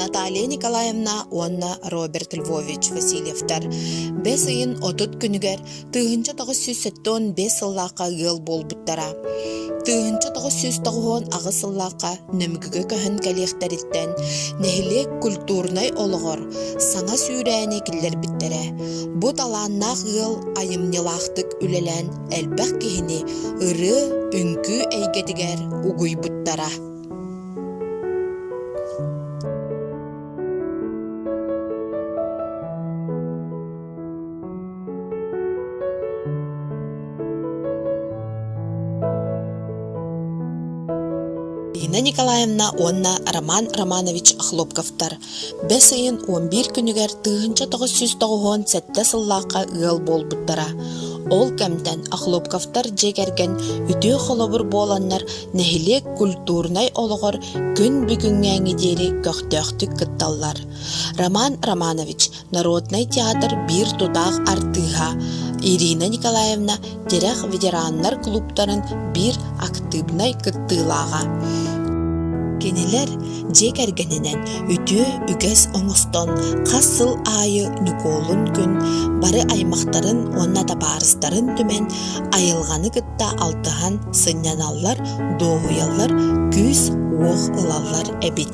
Наталья Николаевна уонна Роберт Львович Васильевтар бэс ыйын 30 күнүгэр 1975 сыллаахха ыал буолбуттара. 1998 сыллаахха Нөмүгүгэ көһөн кэлиэхтэриттэн нэһилиэк культурнай олоҕор саҥа сүүрээни киллэрбиттэрэ. Бу талааннаах ыал айымньылаахтык үлэлээн элбэх киһини ырыа, үҥкүү эйгэтигэр угуйбуттара. Ирина Николаевна уонна Роман Романович Охлопковтар бэс ыйын 11 күнүгэр 1997 сыллаахха ыал буолбуттара. Ол кэмтэн Охлопковтар дьиэ кэргэн үтүө холобур буоланнар нэһилиэк культурнай олоҕор күн бүгүҥҥээҥи диэри көхтөөхтүк кытталлар. Роман Романович Народнай театр биир тутаах артыыһа Ирина Николаевна Тирэх ветераннар клубтарын биир актыыбынай кыттыылааҕа. Кинилэр дьиэ кэргэнинэн үтүө үгэс оҥостон хас сыл аайы Ньукуолун күн бары аймахтарын уонна табаарыстарын түмэн айылҕаны кытта алтыһан сынньаналлар, дуоһуйаллар, күүс-уох ылаллар эбит.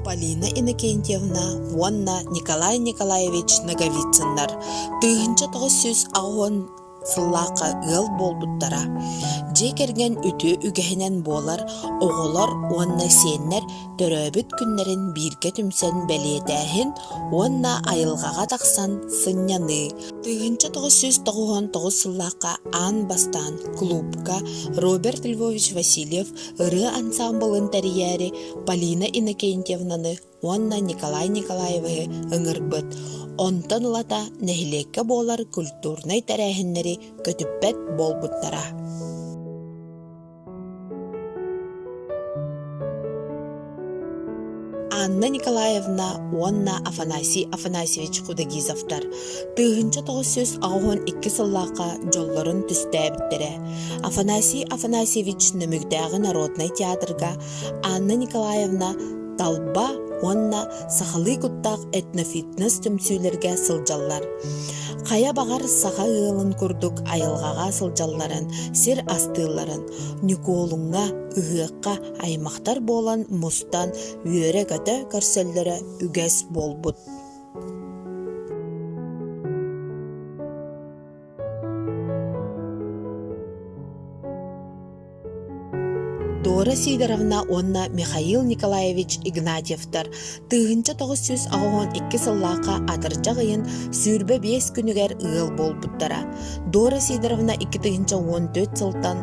Полина Иннокентьевна уонна Николай Николаевич Ноговицыннар 1980 сыллаахха ыал буолбуттара. Дьиэ кэргэн үтүө үгэһинэн буолар оҕолор уонна сиэннэр төрөөбүт күннэрин бииргэ түмсэн бэлиэтээһин уонна айылҕаҕа тахсан сынньаныы. 1999 сыллаахха аан бастаан кулуупка Роберт Львович Васильев ырыа ансаамбылын тэрийээри Полина Иннокентьевнаны уонна Николай Николаевиһы ыҥырбыт. Онтон ылата нэһилиэккэ буолар культурнай тэрээһиннэри көтүппэт буолбуттара. Анна Николаевна уонна Афанасий Афанасьевич Худогизовтар 1982 сыллаахха дьоллорун түстээбиттэрэ. Афанасий Афанасьевич Нөмүгдээҕи народнай театрга Анна Николаевна Талба уонна сахалыы куттаах этнофитнес түмсүүлэргэ сылдьаллар. Хайа баҕар саха ыалын курдук айылҕаҕа сылдьалларын, сир астыылларын, Ньукуолуҥҥа, ыһыахха аймахтар буолан мустан үөрэ-көтө көрсөллөрө үгэс буолбут. Дора Сидоровна уонна Михаил Николаевич Игнатьевтар 1982 сыллаахха атырдьах ыйын 25 күнүгэр ыал буолбуттара. Дора Сидоровна 2014 сылтан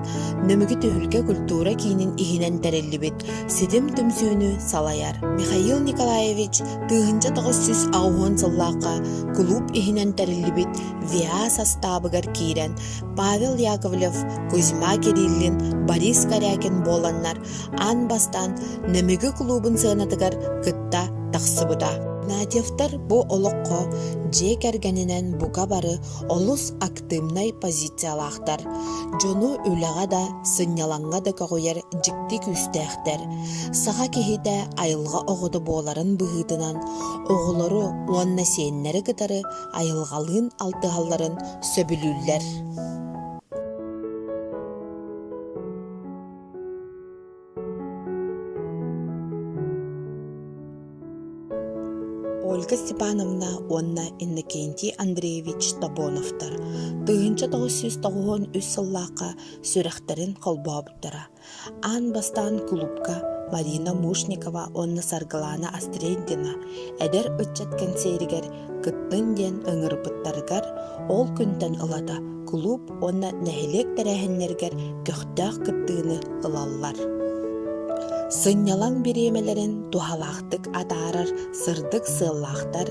Нөмүгү түһүлгэ культура киинин иһинэн тэриллибит Ситим түмсүүнү салайар. Михаил Николаевич 1980 сыллаахха кулууп иһинэн тэриллибит ВИА састаабыгар киирэн Павел Яковлев, Кузьма Кириллин, Борис Корякин буоланнар аан бастаан Нөмүгү кулуубун сыанатыгар кытта тахсыбыта. Игнатьевтар бу олоххо дьиэ кэргэнинэн бука бары олус актыыбынай позициялаахтар, дьону үлэҕэ да, сынньалаҥҥа да көҕүйэр дьикти күүстээхтэр. Саха киһитэ айылҕа оҕото буоларын быһыытынан оҕолору уонна сиэннэри кытары айылҕалыын алтыһалларын сөбүлүүллэр. Ольга Степановна уонна Иннокентий Андреевич Тобоновтар 1993 сыллаахха сүрэхтэрин холбообуттара. Аан бастаан кулуупка Марина Мушникова уонна Саргылаана Острельдина эдэр ыччат кэнсиэригэр кыттын диэн ыҥырбыттарыгар, ол күнтэн ылата кулууп уонна нэһилиэк тэрээһиннэригэр көхтөөх кыттыыны ылаллар. Сынньалаҥ бириэмэлэрин туһалаахтык атаарар сырдык сыаллаахтар,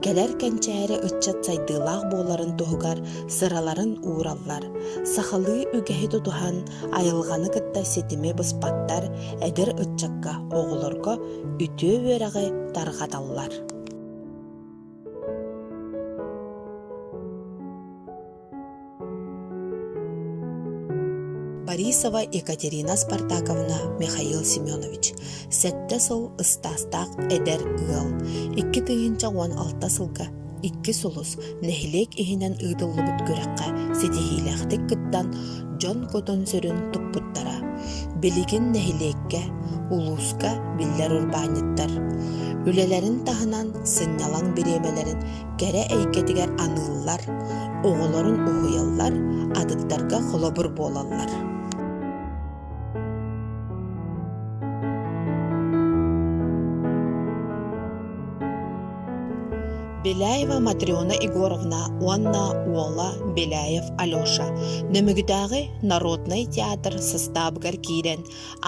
кэлэр кэнчээри ыччат сайдыылаах буоларын туһугар сыраларын уураллар, сахалыы үгэһи тутуһан айылҕаны кытта ситими быспаттар, эдэр ыччакка, оҕолорго үтүө үөрэҕи тарҕаталлар. Борисова Екатерина Спартаковна Михаил Семенович сэттэ сыл ыстаастаах эдэр ыал 2016 сылга икки сулус нэһилиэк иһинэн ыытыллыбыт күрэххэ ситиһиилээхтик кыттан дьон кутун-сүрүн туппуттара. Билигин нэһилиэккэ, улууска биллэр урбаанньыттар. Үлэлэрин таһынан сынньалаҥ бириэмэлэрин кэрэ эйгэтигэр аныыллар, оҕолорун уһуйаллар, атыттарга холобур буолаллар. Беляева Матрена Егоровна уонна уола Беляев Алеша Нөмүгүтээҕи народнай театр састаабыгар киирэн,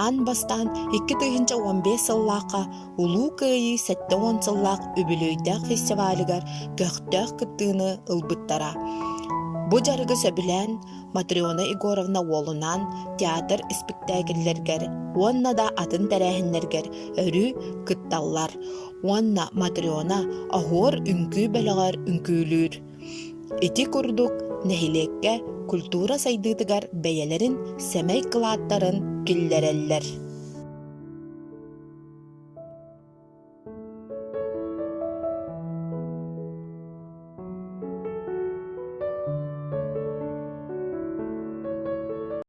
аан бастаан 2015 сыллаахха Улуу Кыайыы 70 сыллаах үбүлүөйдээх фестивалыгар көхтөөх кыттыыны ылбыттара. Бу дьарыгы сөбүлээн Матрена Егоровна уолунаан театр испиктээкиллэригэр уонна да атын тэрээһиннэргэр өрүү кытталлар уонна Матрена Оһуор үҥкүү бөлөҕөр үҥкүүлүүр. Ити курдук нэһилиэккэ культура сайдыытыгар бэйэлэрин сэмэй кылааттарын киллэрэллэр.